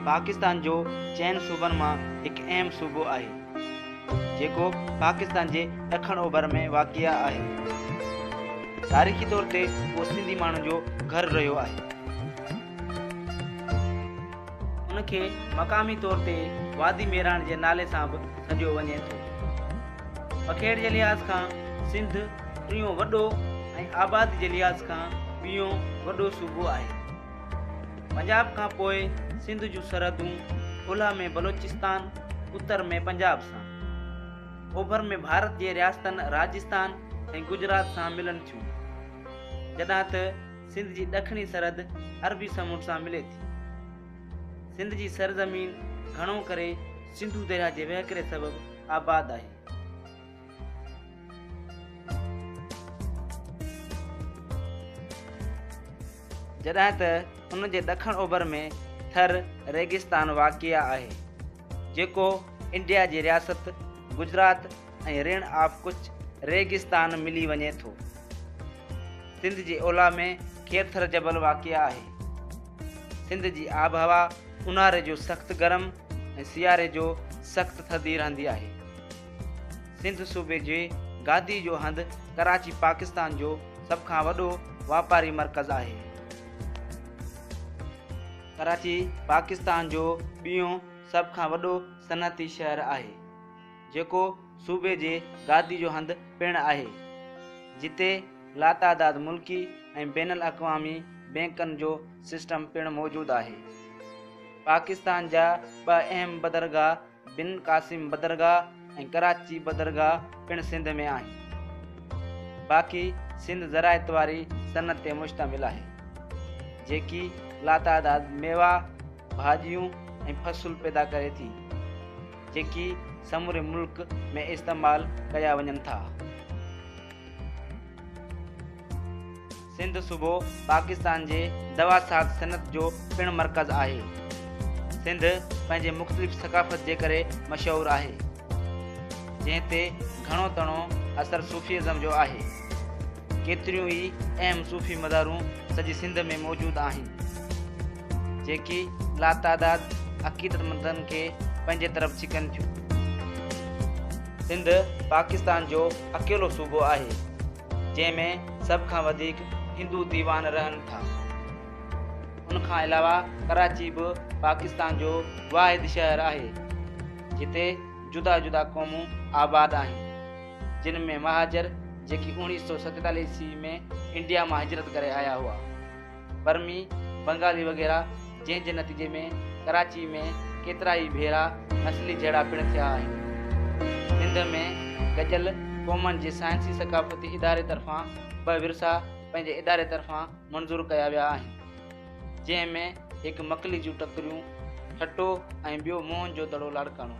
پاڪستان جو چئن صوبن مان هڪ اهم صوبو آهي، جيڪو پاڪستان جي ڏکڻ اوڀر ۾ واقع آهي. تاريخي طور تي اهو سنڌي ماڻهن جو گهر رهيو آهي. ان کي مقامي طور تي وادي ميراڻ جي نالي سان به سڏيو وڃي ٿو. پکيڙ جي لحاظ کان سنڌ ٽيون وڏو ۽ آبادي جي لحاظ کان ٻيون وڏو صوبو آهي. پنجاب کان پوء سنڌ جون سرحدون اولهه ۾ بلوچستان، اتر ۾ پنجاب سان، اوڀر ۾ ڀارت جي رياستن راجستان ۽ گجرات سان ملن ٿيون، جڏهن ته سنڌ جي ڏکڻي سرحد عربي سمنڊ سان ملي ٿي. سنڌ جي سرزمين گهڻو ڪري سنڌو درياهه جي وهڪري سبب آباد آهي. جڏهن ته ان جي ڏکڻ اوڀر ۾ ٿر ريگستان واقع آهي، جيڪو انڊيا جي رياست گجرات ۽ رڻ آف ڪڇ ريگستان ملي وڃي ٿو. سنڌ جي اولهه ۾ کيرٿر جبل واقع آهي. سنڌ جي آبهوا اونهاري جو سخت گرم ۽ سياري جو سخت ٿڌي رهندي آهي. سنڌ صوبي جي گادي جو هنڌ ڪراچي پاڪستان جو سڀ کان وڏو واپاري مرڪز آهي. ڪراچي پاڪستان جو ٻيون سڀ کان وڏو صنعتي شهر آهي، جيڪو صوبي جي گادي جو هنڌ پڻ آهي، جتي لاتعداد ملڪي ۽ بين الاقوامي بئنڪن جو سسٽم پڻ موجود آهي. پاڪستان جا ٻه اهم بندرگاهه بن قاسم بندرگاهه ۽ ڪراچي بندرگاهه پڻ سنڌ ۾ آهن. باقي سنڌ زراعت واري صنعت تي مشتمل آهي، جيڪي لاتعداد ميوا، ڀاڄيون ۽ فصل پيدا ڪري ٿي، جيڪي سموري ملڪ ۾ استعمال ڪيا وڃن ٿا. سنڌ صوبو پاڪستان جي دواساز صنعت جو پڻ مرڪز آهي. سنڌ پنهنجي مختلف ثقافت جي ڪري مشهور آهي، جنهن تي گهڻو تڻو اثر صوفي ازم جو آهي. ڪيتريون ئي اهم صوفي مزارون سڄي سنڌ ۾ موجود آهن، جيڪي لاتعداد عقيدتمندن کي پنهنجي طرف ڇڪن ٿيون. سنڌ پاڪستان جو اڪيلو صوبو آهي، جنهن ۾ سڀ کان وڌيڪ هندو ديوان رهن ٿا. ان کان علاوه ڪراچي به پاڪستان جو واحد شهر آهي، جتي جدا جدا قومون آباد آهن، جن ۾ مهاجر جيڪي 1947 عيسوي ۾ انڊيا مان هجرت ڪري آيا هئا. برمي، بنگالي وغيره جنهن جي نتيجي ۾ ڪراچي ۾ ڪيترائي ڀيرا نسلي جهيڙا پڻ ٿيا آهن. سنڌ ۾ گڏيل قومن جي سائنسي ثقافتي اداري طرفان ٻه ورثا پنهنجي اداري طرفان منظور ڪيا ويا آهن، جنهن ۾ هڪ مڪلي جون ٽڪريون ٺٽو ۽ ٻيو موهن جو دڙو لاڙڪاڻو.